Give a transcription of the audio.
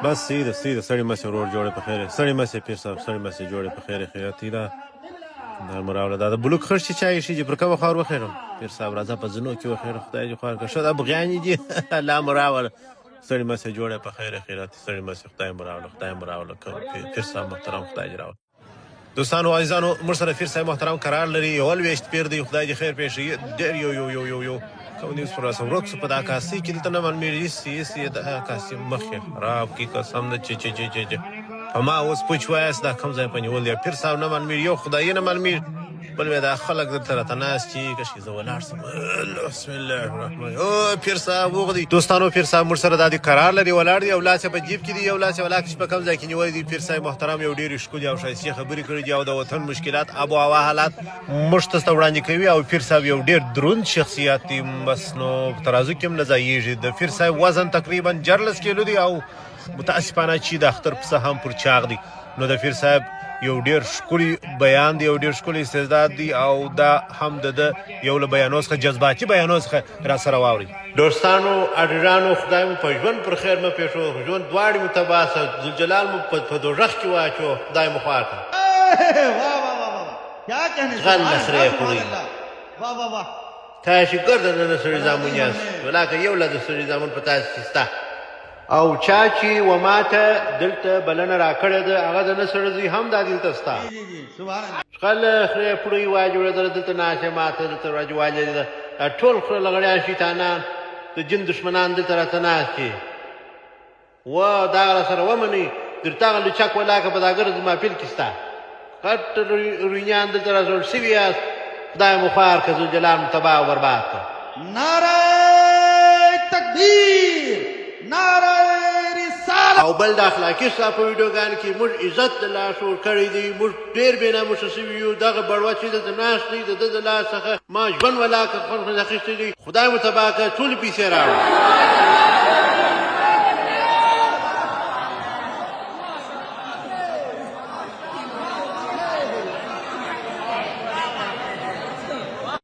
بس صحیح ده، صحیح ده. ستړي مه شې ورور، جوړې په خیر. ستړي مه شې پیر صاحب، ستړي مه شې، جوړې په خیر. خیرات ده، دا مو راوړه. دا د بلوک خښتې چا ایښي دي؟ پر کومه خاور وخېږم پیر صاحب؟ راځه په زینو کې وخېږه. خدای دې خوار کړه. ښه، دا بغیانې دي. الله مو راوړه. ستړي مه شې، جوړې په خیر، خیرات. ستړي مه شې، خدای مو راوړه، خدای مو راوړه. پیر صاحب محترم، خدای دې راوړه. دوستانو، عزیزانو، موږ سره پیر صاحب محترم قرار لري. یو لویشت پیر دی، خدای دې خیر پېښوي. ډېر یو یو یو یو یو کوم نیوز پر راسه ورک سو په دا کاسي کې. دلته نه معلومېږي. سی دا کاسي مخ یې خراب کی، قسم ده چې چې چې چې چې په ما اوس پوچ وایاست. دا کوم ځای په نیول دی پیر صاحب؟ نه معلومېږي. یو خدای نه معلومېږي، بل مې دا خلک دلته راته ناست دي. کشکې زه ولاړ سم. بسم الله الرحمن. او پیر صاحب وغدي. دوستانو، پیر صاحب موږ سره دا دي قرار لري، ولاړ دی او لاس یې په جیب کې دی، یو لاس یې ولاکه چې په کوم ځای کې نیولی دی. پیر صاحب محترم یو ډېرې ښکلې او ښایستې خبرې کړې دي او د وطن مشکلات، آب و هوا حالات موږ ته وړاندې کوي. او پیر صاحب یو ډېر دروند شخصیت دی، بس نو په ترازو کې هم نه ځایېږي. د پیر صاحب وزن تقریبا 14 کیلو دی او متاسفانه چې د اختر پسه هم پر چاغ دی. نو د پیر صاحب یو ډیر ښکلی بیان دی، یو ډیر ښکلی استعداد دی او دا هم د ده یو له بیانو څخه، جذباتي بیانو څخه را سره واورئ. دوستانو، عزیزانو، خدای مو په ژوند پر خیر مه پېښو. ژوند دواړې مو تباه سه، ذوالجلال مو په دوږخ کې واچو. خدای مو خوار کړه. वाह वाह वाह वाह، क्या कहने! غل نخرې خوري. वाह वाह वाह! تاسو ګرده نه سړي زامن یاست، ولاکه یو له د سړي زامن په تاسو کې سته. او چا چې و ماته دلته بلنه راکړې ده، هغه د نه سړي زوی هم دا دلته سته. जी जी، सुभान अल्लाह! خله خرې پړی وای جوړه در دلته ناشه ماته دلته راجوالې ده. دا ټول خره لغړیان، شیطانان، د جن دشمنان دلته راته ناست دي. و دا را سره ومنئ، درته هغه لچک ولاکه په دا ګرد محفل کې سته. غټ رویان دلته را جوړ شوي یاست. خدای مو خوار که، ذوالجلال مو تباه او برباد کړه. नारे तकबीर، नारे रिसालत! او بل د اخلاقي صاحب په ویډیوګانو کې موږ عزت د لاس ورکړی دی. موږ ډېر بې ناموسه شوي یو. دغه بړوه چې دلته ناست دی، د ده د لاس څخه ما ژوند ولاکه خوند اخیستی دی. خدای مو تباه کړه، ټولې پیسې راوړه.